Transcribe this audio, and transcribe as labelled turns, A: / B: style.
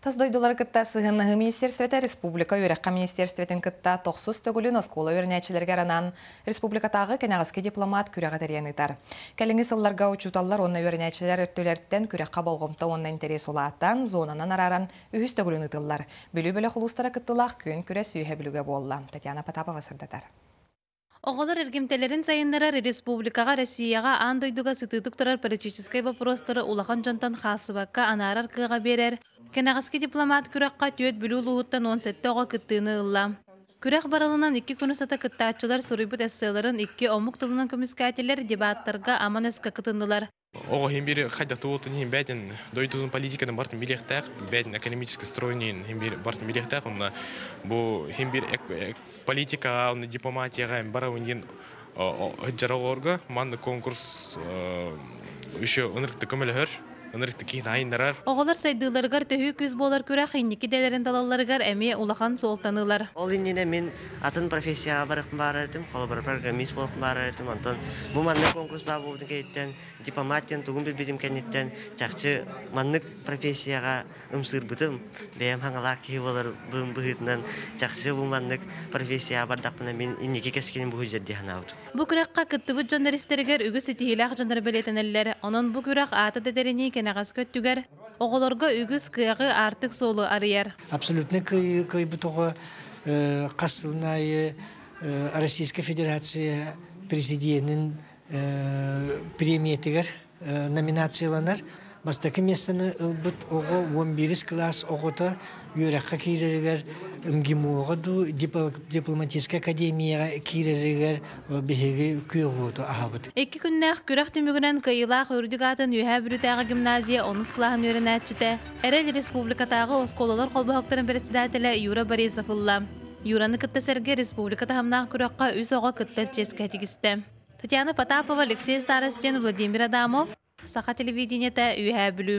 A: Тас дойдулары кытта сыһыаннаһыы министиэристибэтэ республика үөрэххэ министиэристибэтин кытта тохсус төгүлүн оскуола үөрэнээччилэригэр анаан республикатааҕы кэнэҕэски дипломат күрэҕи тэрийэн ыытар. Кэлиҥҥи сылларга учууталлар уонна үөрэнээччилэр өттүлэриттэн күрэххэ болҕомто уонна интэриэс улаатан, зонанан арааран үһүс төгүлүн ыытыллар. Бүлүү бөлөх улуустара кыттыылаах күөн күрэс үөһэ Бүлүүгэ буолла. Татьяна Потапова сырдатар.
B: Оҕолор эргимтэлэрин сайыннарар республикаҕа, Россияҕа, аан дойдуга сытыытык турар политическай боппуруостары улахан дьонтон хаалсыбакка анаарар кыаҕа биэрэр. Кэнэҕэски дипломат күрэххэ түөрт Бүлүү улууһуттан 17 оҕо кыттыыны ылла. Күрэх барылынан икки күн устата кыттааччылар суруйбут эсселарын икки омук тылынан көмүскээтилэр, дебаттарга аман өскө кытыннылар.
C: Оҕо иһин биир хайдах туутун иһин бэйэтин дойдутун политикатын бартын билиэхтээх, бэйэтин экономический стройнин иһин биир бартын билиэхтээх, онно бу иһин биир политикаҕа, онно дипломатияҕа бара диэн сылдьар оҕолорго маннык конкурс еще ынырыктык көмөлөһөр, ынырыктык киһини айыннарар.
B: Оҕолор сайдыыларыгар төһүү күүс буолар күрэх инники идэлэрин талалларыгар эмиэ улахан суолтаны ылар.
D: Ол иннинэ мин атын профессияҕа барыахпын баарар этим, холобура программист буолуохпун баарар этим. Онтон бу маннык конкурс баар буолбутун кэнниттэн, дипломат диэн тугун билбитим кэнниттэн, чахчы маннык профессияҕа ымсыырбытым. Бэйэм хаҥалаах киһи буоларбын быһыытынан, чахчы бу маннык профессияҕа бардахпына мин инники кэскилим бу сылдьар дии санаабытым.
B: Бу күрэххэ кыттыбыт дьоннор истэригэр үгүс ситиһиилээх дьоннор бэлиэтэнэллэр. Онон бу күрэх аата да этэринии кэнэҕэски өттүгэр оҕолорго үгүс кыаҕы, аартык суолу арыйар.
E: Абсолютно кыайбыт оҕо хас сылын аайы Российская Федерация президенин премиятыгар номинацияланар. Бастакы миэстэни ылбыт оҕо 11 кылаас оҕото үөрэххэ киирэригэр МГИМО-ҕа дуу, дипломатическай академияҕа киирэригэр биһиги күөх уоту аһабыт.
B: Икки күннээх күрэх түмүгүнэн кыайыылаах үрдүк аатын Үөһээ Бүлүүтээҕи гимназия онус кылааһын үөрэнээччитэ, Эрэл республикатааҕы оскуолалар холбоһуктарын председателэ Юра Борисов ылла. Юраны кытта сэргэ республика таһымнаах күрэххэ үс оҕо кыттар чиэскэ тигистэ. Татьяна Потапова, Алексей Старостин, Владимир Адамов, Саха телевидениета, Үөһээ Бүлүү.